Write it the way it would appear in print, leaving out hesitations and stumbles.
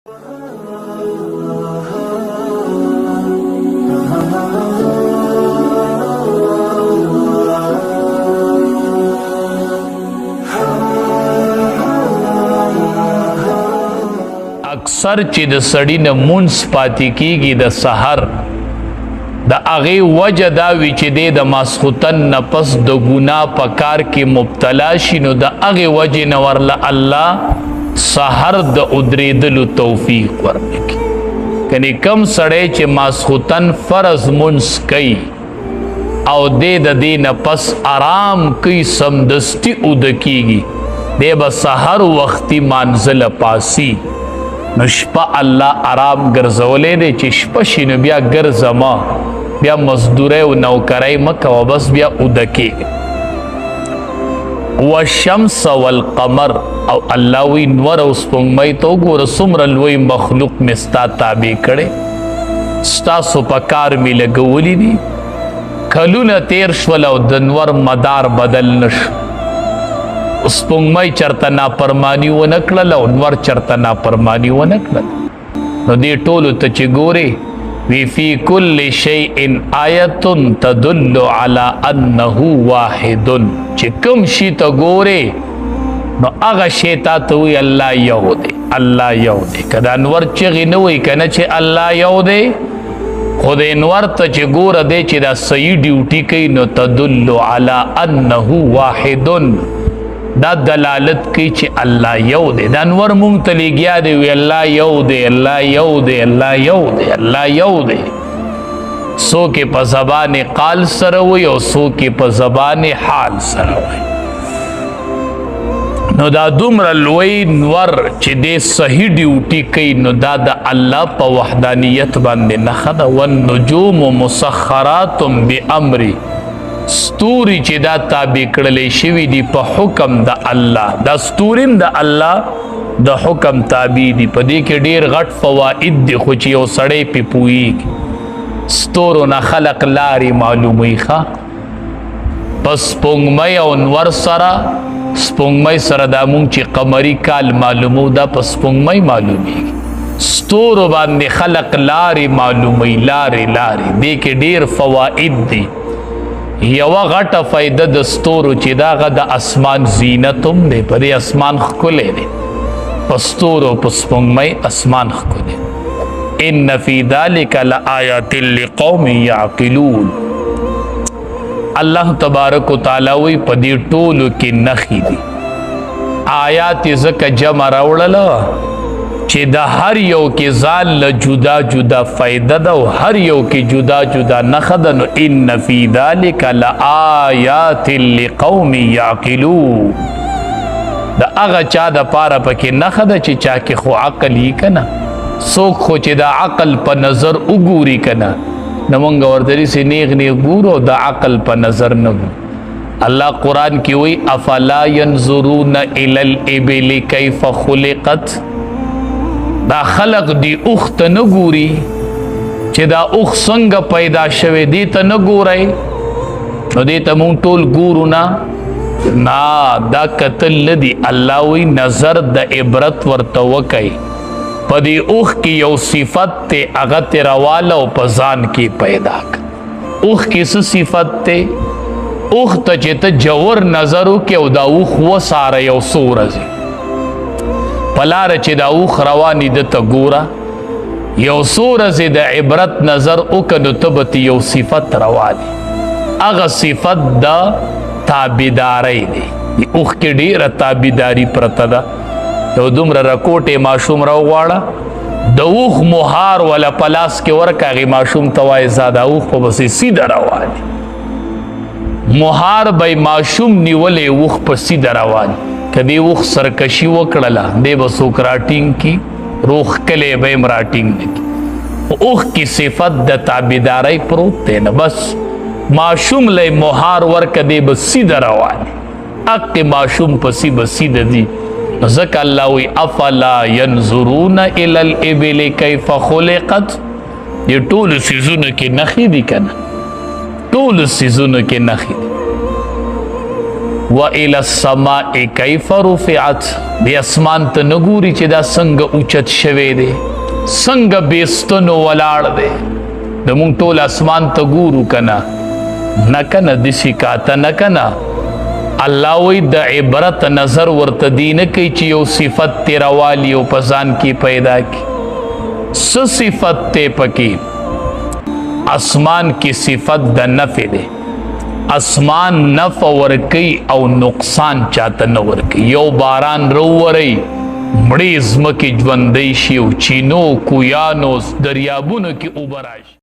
اکثر چې د سړی نه مونځ پاتې کیږي د سحر، د هغې وجه دا وي چې دی د ماسخوتن نه پس د ګناه په کار کې مبتلا شي، نو د هغې وجې نه ورله الله سحر د ادریدلو توفیق ورنکړي. کني کم سړی چې ماسخوتن فرض مونځ کوي او دی د دې نه پس آرام کوي، سمدستي اوده کیږي، دی به سحر وختي مانځله پاسي، نو شپه الله آرام ګرځولی دی. چې شپه شي نو بیا ګرځه مه، بیا مزدورۍ او نوکرۍ مه کوه، بس بیا اوده کېږه. والشمس والقمر، او الله وی نور او سپوږمۍ ته وګوره، څومره لوی مخلوق مې ستا تابع کړی، ستاسو په کار مې لګولي دي. کلونه تیر شول او د نور مدار بدل نشو، سپوږمۍ چرته ناپرمانی ونه کړله او نور چرته ناپرمانی ونه کړله. نو دې ټولو ته چې ګورې، وی فی کل شیء آیت تدل علی انه واحد، چې کوم شي ته ګورې نو هغه شی تا ته وی الله یو دی، الله یو دی. که د انور چغې نه وي که نه چې الله یو دی، خو د انور ته چې ګوره دی چې دا صحیح ډیوټي کوي، نو تدل علی انه واحد، دا دلالت کوي چې الله یو دی. دا انور مونږ ته لګیا دی وی الله یو دی، الله یو دی، الله یو دی، الله یو دی. څوک په زبان قال سره وي او څوک په زبان حال سره وي. نو دا دومره لوی نور چې دې صحیح ډیوټي کوي، نو دا د الله په وحدانیت باندې نښه ده. والنجوم مسخرات بامری، ستوري چې دا تابع کړلی شوي دي په حکم د الله، دا ستوري د الله د حکم تابع دي. په دې کې ډیر غټ فواید دي، خو چې یو سړی پې پوهېږي. ستورو نه خلق لارې معلوموي. ښه، په سپوږمۍ او نور سره، سپوږمۍ سره دا مونږ چې قمري کال معلومو، دا په سپوږمۍ معلومیږي. ستورو باندې خلق لارې معلوموي، لارې لارې. دې کې ډیر فواید دي. یوه غټه فایده د ستورو چې داغه د اسمان زینت هم دی، په دې اسمان ښکلی دی، په ستورو په سپوږمۍ اسمان ښکلی. ان فی ذلک لآیات لقوم یعقلون. الله تبارک و تعالی وی په دې ټولو کې نښې دي. آیات ځکه جمع راوړله چې د هر یو کې ځان له جدا جدا فایده ده او هر یو کې جدا جدا نښه ده. نو ان فی ذلک لآیات لقوم یعقلون، د هغه چا د پاره پکې نښه ده چې چا کې خو عقل یې که نه، څوک خو چې د عقل په نظر وګوري که نه، نو مونږ ورته داسې نیغ نیغ ګورو، د عقل په نظر نه ګورو. الله قرآن کې وایي افلا ینظرون الی الابل کیف خلقت، دا خلق دی اوښ ته نه ګوري چې دا اوښ څنګه پیدا شوی، دې ته نه ګورئ. نو دې ته مونږ ټول ګورو نه، نه دا کتل نه دي. الله وایي نظر د عبرت ورته وکئ، په دې اوښ کې یو صفت دی، هغه ترې راواله او په ځان کې پیدا کړه. اوښ کې څه صفت دی؟ اوښ ته چې ته جور نظر وکړې او دا اوښ وڅاره یو څو ورځې په لاره چې دا اوښ روان وي، ده ته ګوره یو څو ورځې د عبرت نظر وکړه، نو ته به ترې یو صفت رواني، هغه صفت د تابعدارۍ دی. دې اوښ کې ډېره تابعداري پرته ده. یو دومره رکوټې ماشوم راوغواړه، د اوښ مهار وله په لاس کې ورکړه، هغې ماشوم ته وایې ځه دا اوښ په پسې سیده روان دی. مهار به یې ماشوم نیولی، اوښ په سیده روان. که دې اوښ سرکشي وکړله، دی به څوک راټینګ کي، روغ کلی به یې هم راټینګ نه کي. خو اوښ کې صفت د تابعدارۍ پروت دی، نه بس ماشوم له یې مهار ورکړه، دی به سیده روان دی، حق ماشوم پسې به سیده ځي. نو ځکه الله وایي افلا ینظرون الی الابل کیف خلقت. دې ټولو څیزونو کې نښې دي که نه، ټولو څیزونو کې نښې دي. و الى السماء کیف رفعت، دی اسمان ته نه ګوري چې دا څنګه اوچت شوی دی، څنګه بې ستنو ولاړ دی. د مونږ ټول اسمان ته ګورو که نه؟ نه کنه، دسی کاته نه کنه. الله وی د عبرت نظر ورته دی نه کوي چې یو صفت تیروالي او په ځان کې پیدا کی. څه صفت ته پکې؟ اسمان کې صفت د نفع دی. اسمان نفع ورکی او نقصان چاته نه ورکی. یو باران رووري، مړې ځمکې ژوندۍ شي او چینو، کویانو، دریابونو کې اوبه راشي.